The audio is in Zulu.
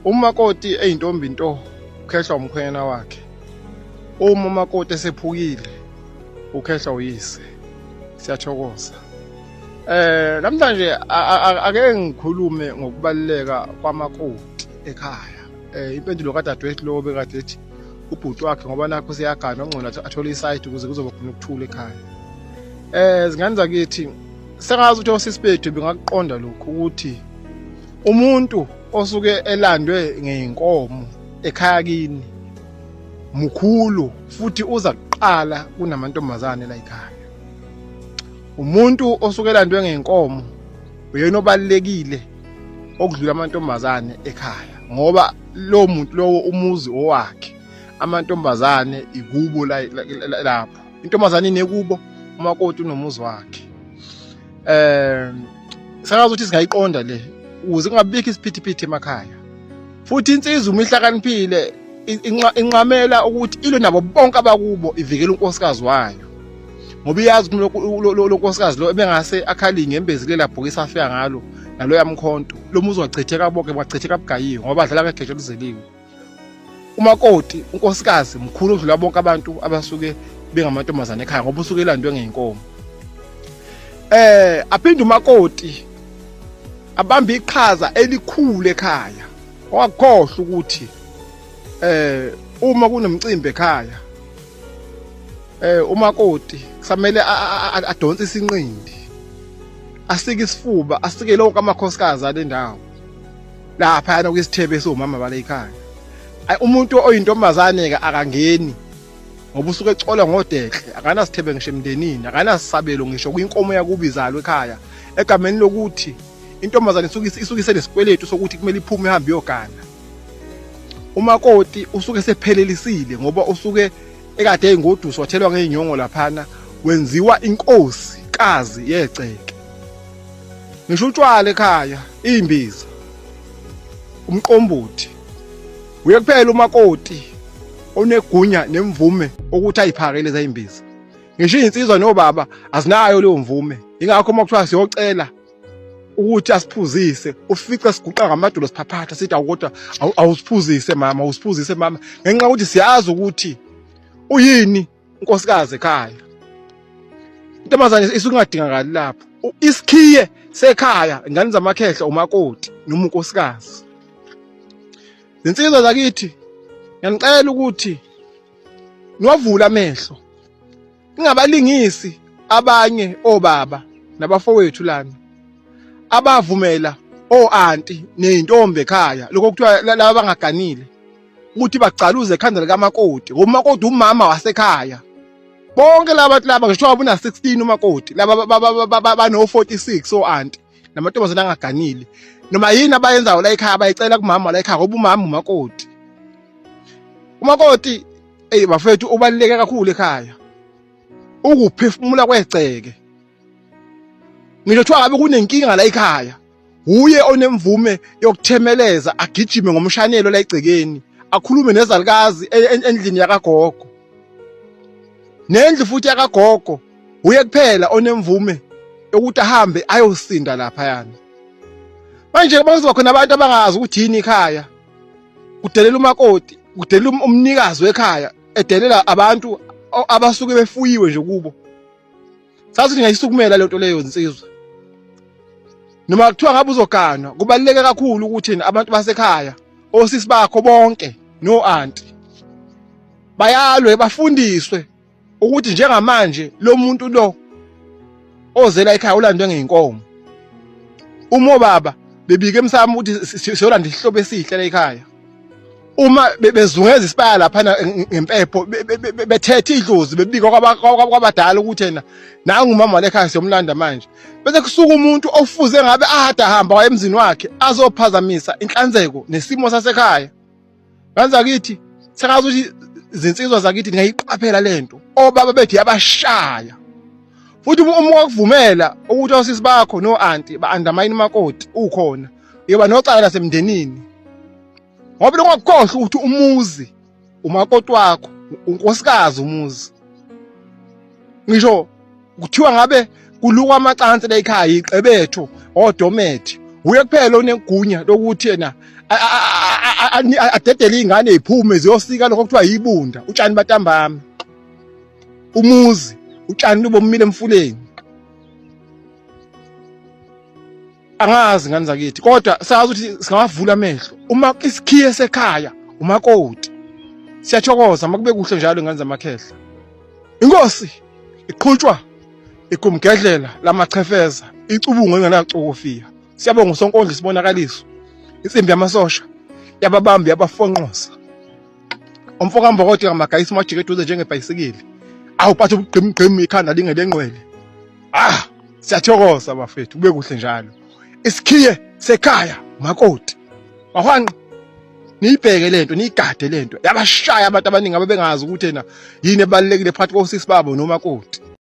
Umakoti eyintombi nto ukhehlwa umkhwenyana wakhe. Uma umakoti esephukile ukhehlwa uyise. Siyathokoza. Namhlanje ake ngikhulume ngokubaluleka kwamakoti ekhaya. Impendulo kadadewethu lo bekade ethi ubhuti wakhe ngoba nakho seyagana ongcono athole isayidi ukuze kuzoba khona ukuthula ekhaya. Zingane zakithi, sengazi ukuthi osisi bethu bengakuqonda lokhu ukuthi umuntu osuke elandwe ngeyinkomo ekhaya kini mukhulu futhi uza kuqala kunamantombazane la ekhaya. Umuntu osuke elandwe ngeyinkomo uyena obalulekile okudlula amantombazane ekhaya, ngoba lo muntu lowo umuzi owakhe, amantombazane ikubo lapho. Intombazane inekubo, umakoti unomuzi wakhe. Sengazi ukuthi singayiqonda le ukuze kungabikho isiphithiphithi emakhaya. Futhi insizwa uma ihlakaniphile inqamela ukuthi ilwe nabo bonke abakubo, ivikele unkosikazi wayo, ngoba iyazi ukuthi lo nkosikazi lo ebengase akhale ingembezi kulela bhokisi afika ngalo naloya mkhonto, lo muzi wachitheka bonke, bachitheka bugayiwe ngoba badlala ngegeja oluzeliwe. Umakoti, unkosikazi mkhulu odlula bonke abantu abasuke bengamantombazane ekhaya, ngoba usuke elandwe ngeyinkomo. Aphinde umakoti abambe iqhaza elikhulu ekhaya. Ongakukhohlwa ukuthi uma kunomcimbi ekhaya, umakoti kusamele adonse isinqindi, asike isifuba, asike lonke amakhosikazi alendawo lapha yana kwisithebe esiwumama bale ekhaya. Umuntu oyintombazane ke akangeni, ngoba usuke ecolwa ngodehle, akanasithebe ngisho emndenini, akanasabelo ngisho kwinkomo yakubo izalwe ekhaya, egameni lokuthi intombazane isuke isenesikweletu sokuthi kumele iphume ihambe iyogana. Umakoti usuke esephelelisile, ngoba usuke ekade eyingoduso, wathelwa ngey'nyongo laphana, wenziwa inkosi kazi yegceke. Ngisho utshwala ekhaya, iy'mbiza, umqombothi, uye kuphela umakoti onegunya nemvume ukuthi ayiphakele lezi y'mbiza. Ngisho iy'nsizwa nobaba azinayo leyo mvume. Ingakho uma kuthiwa siyocela ukuthi asiphuzise, ufice siguqa ngamadolo siphaphatha sithi awu kodwa awusiphuzise mama, awusiphuzise mama, ngenxa yokuthi siyazi ukuthi uyini unkosikazi ekhaya. Intombazane isuke ingadingakali lapho. Isikhiye sekhaya ingane zamakhehla umakoti noma unkosikazi. Zinsizwa zakithi, ngiyanicela ukuthi niwavule amehlo, ningabalingisi abanye obaba nabafowethu lana abavumela o-anti ney'ntombi ekhaya, lokho kuthiwa laba abangaganile, ukuthi bagcaluze ekhanda likamakoti, ngoba umakoti umama wasekhaya. Bonke laba bantu laba, ngisho una 16 umakoti, laba bano 46 o-anti namantombazane angaganile, noma yini abayenzayo la ekhaya bayicela kumama la ekhaya, ngoba umama umakoti. Umakoti, eyi bafethu, ubaluleke kakhulu ekhaya, ukuphefumula kwegceke. Ngisho kuthiwa ngabe kunenkinga la ekhaya, uye onemvume yokuthemeleza agijime ngomshanelo la egcekeni, akhulume nezalukazi endlini yakagogo. Nendlu futhi yakagogo uye kuphela onemvume yokuthi ahambe ayosinda lapha yana. Manje bazoba khona abantu abangazi ukuthi yini ikhaya, kudelela umakoti, kudelela umnikazi wekhaya, edelela abantu abasuke befuyiwe nje kubo. Sathi ngiyayisukumela lento leyo insizwa. Noma kuthiwa ngabe uzoganwa, kubaluleke kakhulu ukuthi abantu basekhaya, osisi bakho bonke no-anti, bayalwe bafundiswe ukuthi njengamanje lo muntu lo ozela ekhaya ulandwe ngeyinkomo. Uma obaba bebike emsamo ukuthi siyolanda isihlobo esihle la ekhaya, uma bezungeza isibaya lapha ngempepho, bethethe idlozi, bebika kwabadala ukuthi yena nangu umama walekhaya siyomlanda manje, bese kusuka umuntu ofuze ngabe ahade ahamba waye emzini wakhe azophazamisa inhlanzeko nesimo sasekhaya. Kanza kithi, sengazi ukuthi izinsizwa zakithi ningayiqaphela lento. Obaba bethu yabashaya. Futhi uma wakuvumela ukuthi osisi bakho no-anti ba-undermine umakoti ukhona, uyoba nocala nasemndenini. Ngoba ungakukhohlwa ukuthi umuzi umakoti wakho, unkosikazi umuzi. Ngisho kuthiwa ngabe kulukwa amacansi la ekhaya, iqebetho odomethi, uye kuphela onegunya lokuthi yena Adedele iy'ngane y'phume ziyosika lokho kuthiwa yibunda, utshani batambama, umuzi utshani lubomile emfuleni. Angazi ngani zakithi, kodwa sazi ukuthi singawavula amehlo uma isikhiye sekhaya umakoti. Siyathokoza, makube kuhle njalo ngani zamakhehla. Inkosi iqhutshwa igumgedlela lamachefeza, icubungu engenacokofiya. Siyabonga usonkondlo isibonakaliso, insimbi yamasosha yababambi yabafonqosa. Umfoka Mbokode ngamagayisi umajike eduze njengebhayisikili. Awuphathe ubugqimgqim ikhanda lingelenqwele. Ah, siyathokoza bafethu, kube kuhle njalo. Isikhiye sekhaya makoti. Mahwanqa niyibheke lento, niyigade lento. Yabashaya abantu abaningi ababengazi ukuthi yena yini ebalekile phakathi kosisi babo nomakoti.